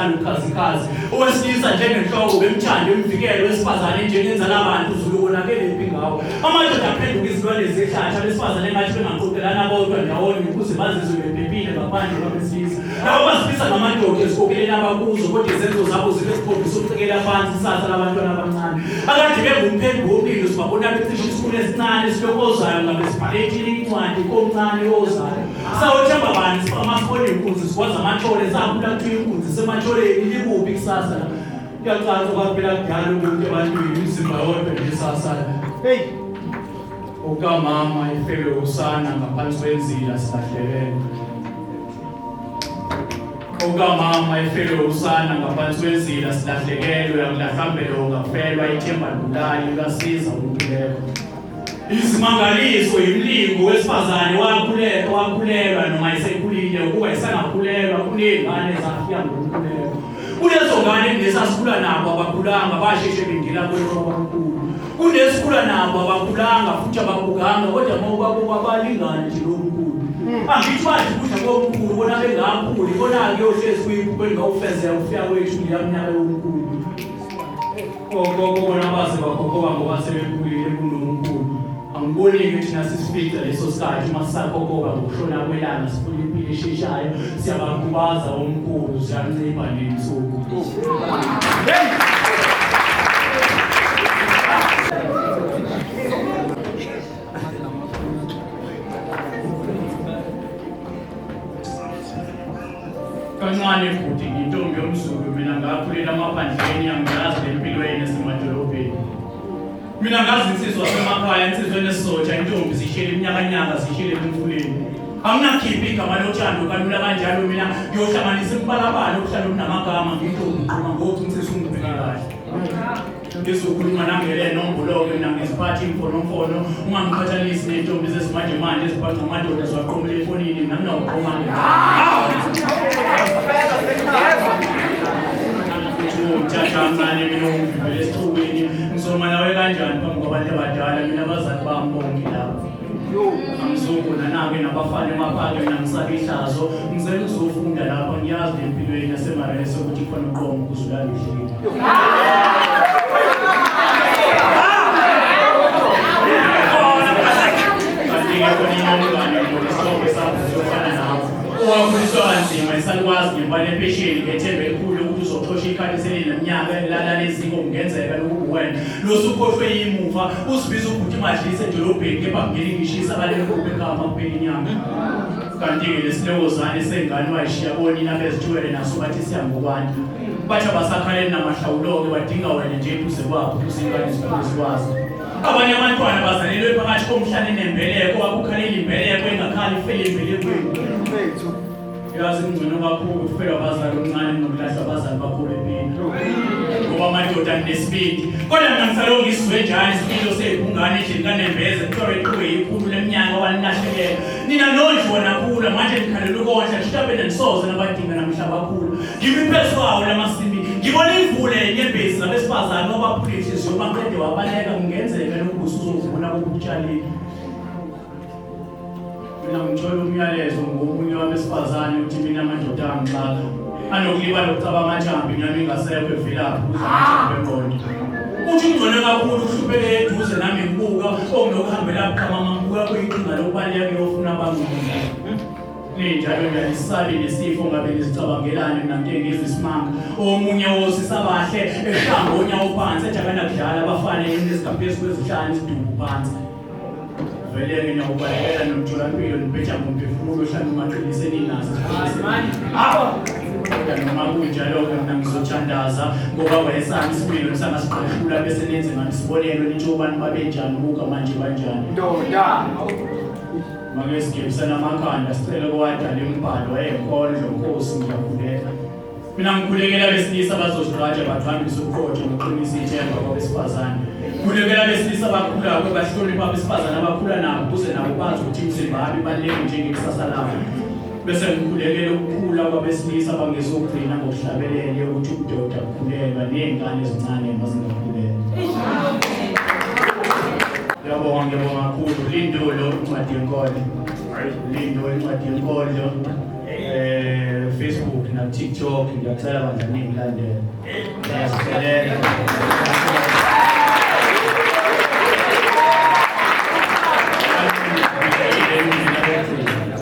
uthanda ubukhazikhazi. Owesilisa njengenhloko bemthanda emvikele, owesifazane njengenzalabantu uZulu konakelephi ngawo. Amadoda aphenduka izilwane zehlathi, abesifazane engathi bengaqoqelana bodwa ndawonye ukuze bazizwe bephephile ngaphandle kwabesilisa. Labo bazibisa ngamadoda ezikokeleni abakuzo kodwa izenzo zabo zibe zikhombisa ukucekela phansi isasa labantwana abancane. Akade bengumphembi womlilo sibabona becisha isikhulu esincane esilokozayo ngabe sibhalethile incwadi komncane ozayo. Sawethemba bani sifama sibone inkunzi sikwazi amathole sakhula kuthiwa inkunzi sematholeni likuphi kusasa la. Kuyacaca kwaphela kudala umuntu ebantwini imizimba yodwa nje sasala. Hey Okamama ifelwe usana ngaphansi kwenzila silahlekelwe. Okamama ifelwe usana ngaphansi kwenzila silahlekelwe akulahlambele ungafelwa ithemba libulali uyasiza umkhuleko. Izimangaliso yimlingo wesifazane wakhulelwa wakhulelwa noma esekhulile ukuba esangakhulelwa kunezingane zafika ngomkhuleko. Kulezo ngane nesasikhula nabo abakhulanga basheshe bengena kwelobamkhulu. Kunesikhula nabo abakhulanga futhi abaguganga kodwa uma ubabuka balingane nje lomkhulu. Angithi badla ukudla komkhulu bona bengakhuli bona-ke uyohlezi kuyiphupho elingawufezeka ukufika kwethu kuleya minyaka yomkhulu. Ogogo bona baze bakhokhoba ngoba sebekhulile kunomkhulu. Angiboni-ke thina sisifica leso sikhathi uma sisakhokhoba ngokushona kwelanga sifuna impilo esheshayo siyabakhubaza omkhulu siyancipha ney'nsuku. Hey! Kancane bhuti ngintombi yomZulu mina ngakhulela amaphandleni angiyazi le mpilo yenu esemadolobheni. Mina ngazi insizwa semakhaya insizwa enesizotha intombi zishele iminyakanyaka zishele emfuleni. Anginakhiphi igama lothando kalula kanjalo mina ngiyohlanganisa imibalabala okuhlala kunamagama ngintombi qhuma ngokuthi insizwa ungibheke kahle. Ngizokhuluma nangele nombolo-ke mina ngiziphatha imfonomfono ungangiqhathanisi ney'ntombi zezimanjemanje ezibhaca amadoda ziwaqomela efonini mina nginawuqomane uthatha mncane mina ungivimbele esixukwini ngizoma nawe kanjani phambi kwabantu abadala mina abazali bami bonke lapho angizobona nake nabafana emapaki mina ngisaba ihlazo ngizela ukuzofunda lapha ngiyazi nempilweni yasemarese ukuthi khona uqomo ukuze ulale udlile Owakhuliswa kanzima isalukazi ngempala empesheni ngethemba elikhulu lokuthi uzoxosha ikhadi selineminyaka elala neziko kungenzeka lokhu wena losukhohlwe yimuva uzibiza ubhuti madlisa edolobheni kepha kungeni ngishisa balelokuphe ekhaya makuphela inyanga kanti-ke lesilewozane sengane wayishiya konina bezithwele naso bathi siyangokwanda bathi abasakhaleli namahlawulo-ke badinga wena nje eduze kwabo ukuze ingane zikhule zikwazi abanye abantwana bazalelwe phakathi komhlane nembeleko akukhaleli imbeleko engakhali ifele embelekweni Yazi kungcono kakhulu ukufelwa abazali omncane kunokulahla abazali bakho bempilo. Ngoba amadoda anesibindi. Kodwa mina ngisalo ngisizwe njani isipilo sebhungane endlini kanembeza kuthiwa beqhube ikhulu leminyaka wanilahlekela. Nina nondliwa nakhula manje nikhalela ukondla ngisho phela nisoze nabadinga namhla bakhula. Ngimi phezu kwawo lamasimi ngibona imvula yenyembezi zabesifazane obaphula inhliziyo baqede wabaleka kungenzeka lokhu usuzovuna kokutshalile. Mina ngithola umyalezo ngomunye wabesifazane uthi mina amadoda angixaka anokulibala ukucabanga amajambi nami ingasekho evilaphi ukuze amajambi engqondo. Uthi kungcono kakhulu ukuhlupheke eduze nami ngibuka okunokuhambela buqamama ngibuka kuyiqhinga lokubaleka kuyofuna abangcono. Ninjalo nje anisabi nesifo ngabe nizicabangelani mina ngike ngizwe isimanga. Omunye wosisi abahle eshaya ngonyawo phansi ethi akanakudlala abafana enesigaphezu kwezihlanu isidumbu phansi. Vele mina ubalekela nomtholampilo nibheja ngomphefumulo hlanu maqinise ninazo. Kodwa noma kunjalo-ke mina ngizothandaza ngoba wayesami isimilo nisangasiqashula bese nenze ngami isibonelo nitsho ubani babenjani buka manje banjani. Ndoda. Make sigebisana amakhanda sicele kowadala imibhalo eyenkondlo Nkosi ngiyakhuleka. Mina ngikhulekela abesilisa abazozigqaja bagqamise ubuqotho nokuqinisa ithemba kwabesifazane. Ngikhulekela abesilisa abakhulayo bahlonipha abesifazane abakhula nabo ukuze nabo bazi ukuthi imizimba yabo ibaluleke njengekusasa labo. Bese ngikhulekela ukukhula kwabesilisa abangezogcina ngokuhlabelele ukuthi ubudoda bukhulelwa ney'ngane ezincane mazingakhulelwa. Ngiyabonga, ngiyabonga kakhulu. Lindulo incwadi yenkolo. Lindo incwadi yenkolo. Facebook naku TikTok, ngiyacela bandla ningilandele. Ngiyaziphelela.